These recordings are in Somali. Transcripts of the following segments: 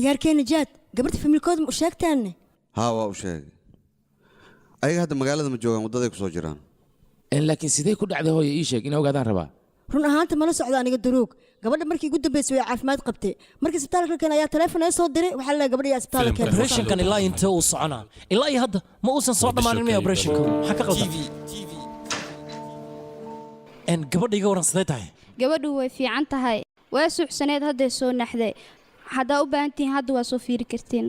Ciyaarkeena jaad gabarta familkooda ma u sheegtaanne? Haa, waa u sheegay. Ayaga hadda magaalada ma joogaan, waddaday ku soo jiraan. Laakiin sidee ku dhacday, hooyo? Ii sheeg, ina ogaadaan rabaa. Run ahaanta mala socdo aniga duruug. Gabadha markii ugu dambeysay way caafimaad qabtay. Markii isbitaalka keen ayaa taleefon ee soo diray. Waxaa la gabadha ayaa isbitaalka keenay. Operationkan ilaa intee uu soconaa? Ilaa iyo hadda ma uusan soo dhammaanin miya operationka? Maxaa ka qaldan? Gabadha iga waran, sidee tahay? Gabadhu way fiican tahay. Waa suuxsaneed, hadday soo naxday. Haddaa u baahan tihiin, hadda waa soo fiiri kartiin.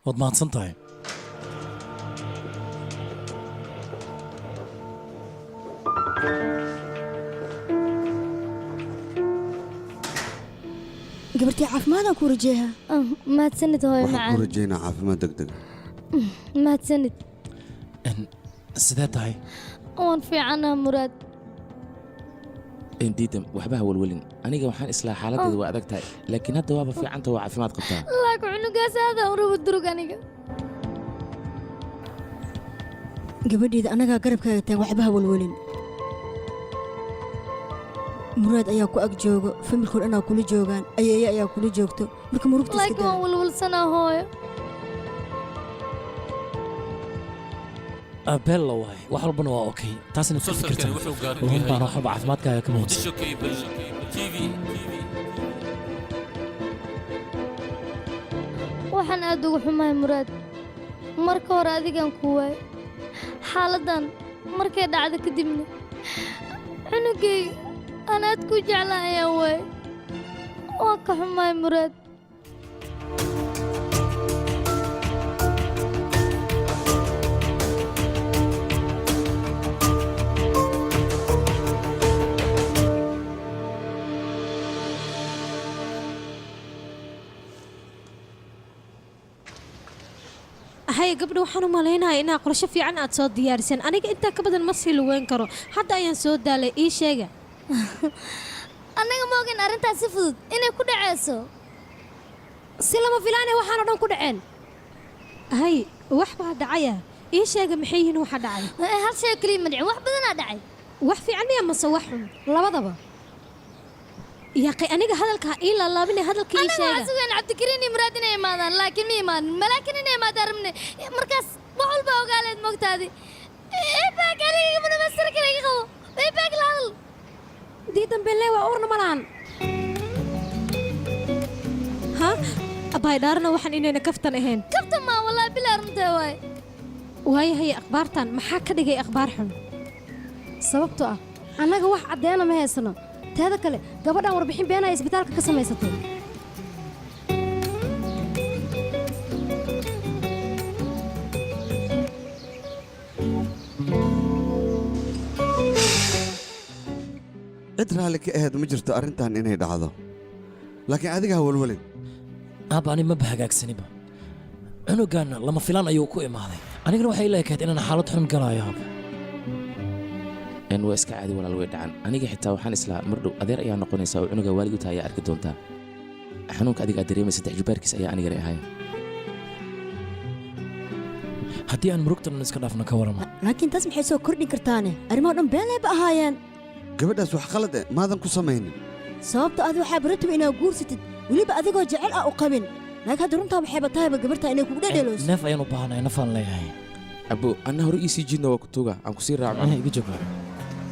Waad mahadsan tahay. Gabartii caafimaadaan ku rajeeyaa. Mahadsanid, hooyo. Waxaan ku macaan. rajaynaa caafimaad degdeg. Mahadsanid. Sidee tahay? Waan fiicanaha, Muraad. Diidam, waxba ha welwelin. Aniga waxaan islaa xaaladdeeda waa adag tahay, laakiin hadda waaba fiicanta, waa caafimaad qabtaa. Laakiin cunugaas aadaan u rabo durug aniga. Gabadheeda, annagaa garabkaaga taag, waxba ha welwelin. Muraad ayaa ku ag joogo, familkoo dhan aa kula joogaan, ayeeye ayaa kula joogto. Marka murugta iska Laakiin daa. waan walwalsanaa, hooyo. Bella waay, wax walbana waa okay. Taasina ka fikirtan run baan, wax walba caafimaadkaaga ka muhiimsan. Waxaan aad uga xumahay, Muraad, marka hore adigaan ku waay xaaladdan. Markay dhacdo kadibna cunugayga aan aad ku jeclaa ayaan waay. Waan ka xumahay, Muraad. Haya gabdha, waxaan u malaynayaa inaa qorshe fiican aad soo diyaariseen. Aniga intaa ka badan ma sii lugeyn karo, hadda ayaan soo daalay. Ii sheega. Annaga ma ogin arrintaas si fudud inay ku dhacayso. Si lama filaanay waxaanoo dhan ku dhaceen. Hay, wax baa dhacaya. Ii sheega, maxay yihiin waxa dhacay? Hal shay keliya ma dhicin, wax badanaa dhacay. Wax fiican miya mase wax xun? Labadaba yaqi. Aniga hadalka ha ii laalaabine, hadalka ii Annaga sheega. Waxaan sugayn Cabdikariin iyo Muraad inay imaadaan, laakiin ma imaanin. Malaakiin inay imaadaan rabne, markaas wax walba ogaaleed moogtaadi. Ibaag, aniga igama dhamaystiri kara, iga qabo. Ibaag, la hadal. Dii dambe lee waa uurna ma lahan. Ha abaay, dhaarna waxaan inayna kaftan ahayn. Kaftan maa, wallaahi bilaa, runtaa waay. Waayahay, akhbaartan maxaa ka dhigay akhbaar xun? Sababtoo ah annaga wax caddeena ma haysano. Teeda kale, gabadhan warbixin been ay isbitaalka ka samaysatay. Cid raalli ka ahayd ma jirto arrintan inay dhacdo, laakiin adiga ha welwelin. Aabba, ani maba hagaagsaniba. Cunugan lama filaan ayuu ku imaaday. Anigana waxay ila ekayd inaan xaalad xun galayo, aabba. Waa iska caadi, walaal, way dhacan. Aniga xitaa waxaan islaa mar dhow adeer ayaa noqonaysaa oo cunuga waalid u tahay ayaa arki doontaa. Xanuunka adiga aad dareemay saddex jubaarkiis ayaa anigana ahaya. Haddii aan murugtan iska dhaafno, ka warama? Laakiin taas maxay soo kordhin kartaane? Arrimaha dhan beenlayba ahaayeen. Gabadhaas wax qalad eh maadan ku samaynin. Sababta aad waxaa baratuba inaad guursatid, weliba adigoo jecel ah u qabin. Laakiin hadda runtaa waxayba tahayba gabartaa inay kugu dhedheelooso. Neef ayaan u baahanahay, nafaan leeyahay. Abo, anna hore iisii jiidna, waa ku tuuga aan kusii raaco. Iga joog.